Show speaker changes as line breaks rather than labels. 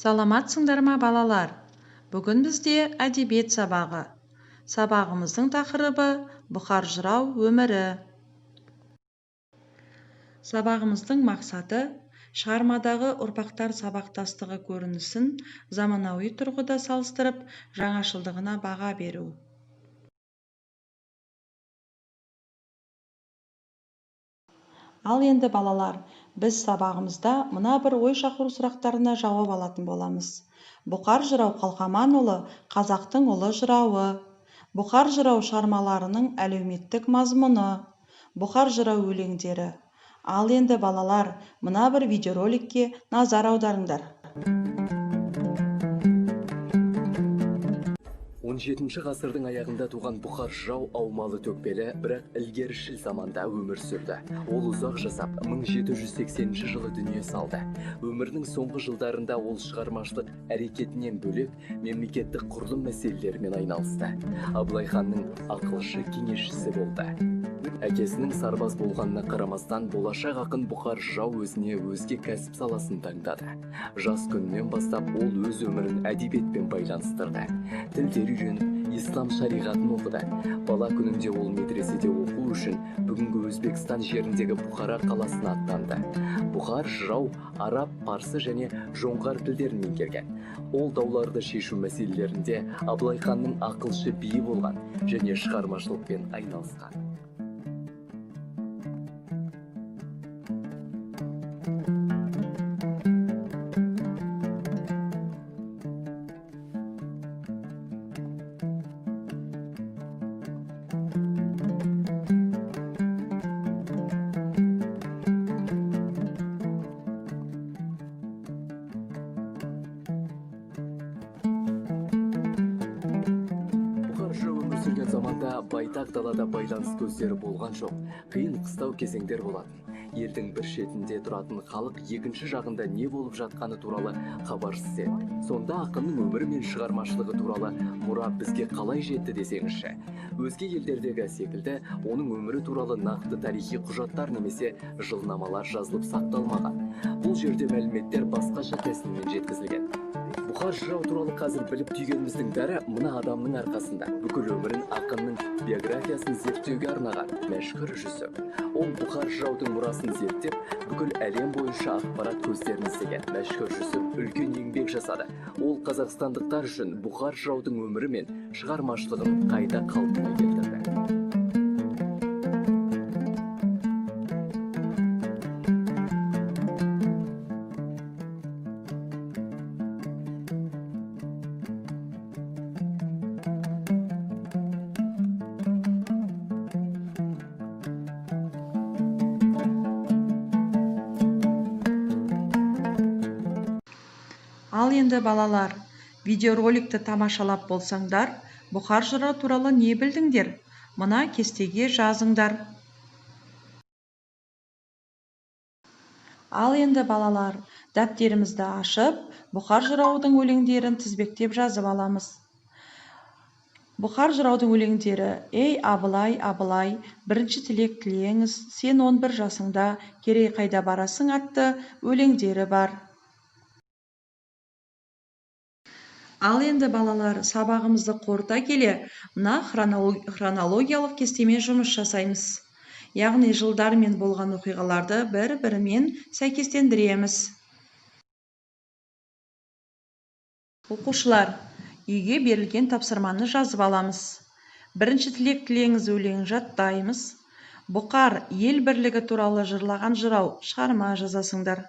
Саламатсыңдар ма, балалар? Бүгін бізде әдебиет сабағы. Сабағымыздың тақырыбы Бұқар жырау өмірі. Сабағымыздың мақсаты шығармадағы ұрпақтар сабақтастығы көрінісін заманауи тұрғыда салыстырып, жаңашылдығына баға беру. Ал енді, балалар, біз сабағымызда мына бір ой шақыру сұрақтарына жауап алатын боламыз. Бұқар жырау Қалқаманұлы қазақтың ұлы жырауы. Бұқар жырау шығармаларының әлеуметтік мазмұны. Бұқар жырау өлеңдері. Ал енді, балалар, мына бір видеороликке назар аударыңдар.
17 ғасырдың аяғында туған Бұқар жырау аумалы төкпелі, бірақ ілгерішіл заманда өмір сүрді. Ол ұзақ жасап, 1780 жылы дүние салды. Өмірінің соңғы жылдарында ол шығармашылық әрекетінен бөлек мемлекеттік құрылым мәселелерімен айналысты. Абылай ханның ақылшы кеңесшісі болды. Әкесінің сарбаз болғанына қарамастан болашақ ақын Бұқар жырау өзіне өзге кәсіп саласын таңдады. Жас күнінен бастап ол өз өмірін әдебиетпен байланыстырды. Тілдер үйреніп, ислам шариғатын оқыды. Бала күнінде ол медреседе оқу үшін бүгінгі Өзбекстан жеріндегі Бұхара қаласына аттанды. Бұқар жырау араб, парсы және жоңғар тілдерін меңгерген. Ол дауларды шешу мәселелерінде Абылай ханның ақылшы биі болған және шығармашылықпен айналысқан. Заманда байтақ далада байланыс көздері болған жоқ. Қиын қыстау кезеңдер болатын. Елдің бір шетінде тұратын халық екінші жағында не болып жатқаны туралы хабарсыз еді. Сонда ақынның өмірі мен шығармашылығы туралы мұра бізге қалай жетті десеңізші. Өзге елдердегі секілді оның өмірі туралы нақты тарихи құжаттар немесе жылнамалар жазылып сақталмаған. Бұл жерде мәліметтер басқаша тәсілмен жеткізілген. Бұқар жырау туралы қазір біліп түйгеніміздің бәрі мына адамның арқасында. Бүкіл өмірін ақынның биографиясын зерттеуге арнаған Мәшһүр Жүсіп. Ол Бұқар жыраудың мұрасын зерттеп, бүкіл әлем бойынша ақпарат көздерін іздеген. Мәшһүр Жүсіп үлкен еңбек жасады. Ол қазақстандықтар үшін Бұқар жыраудың өмірі мен шығармашылығын қайта қалпына келтірді.
Ал енді, балалар, видеороликті тамашалап болсаңдар, Бұқар жырау туралы не білдіңдер? Мына кестеге жазыңдар. Ал енді, балалар, дәптерімізді ашып, Бұқар жыраудың өлеңдерін тізбектеп жазып аламыз. Бұқар жыраудың өлеңдері: Ей, Абылай, Абылай, бірінші тілек тілеңіз, сен 11 жасыңда, Керей қайда барасың атты өлеңдері бар. Ал енді, балалар, сабағымызды қорыта келе, мына хронологиялық кестемен жұмыс жасаймыз. Яғни жылдармен болған оқиғаларды бір-бірімен сәйкестендіреміз. Оқушылар, үйге берілген тапсырманы жазып аламыз. Бірінші тілек тілеңіз өлеңін жаттаймыз. Бұқар ел бірлігі туралы жырлаған жырау шығарма жазасыңдар.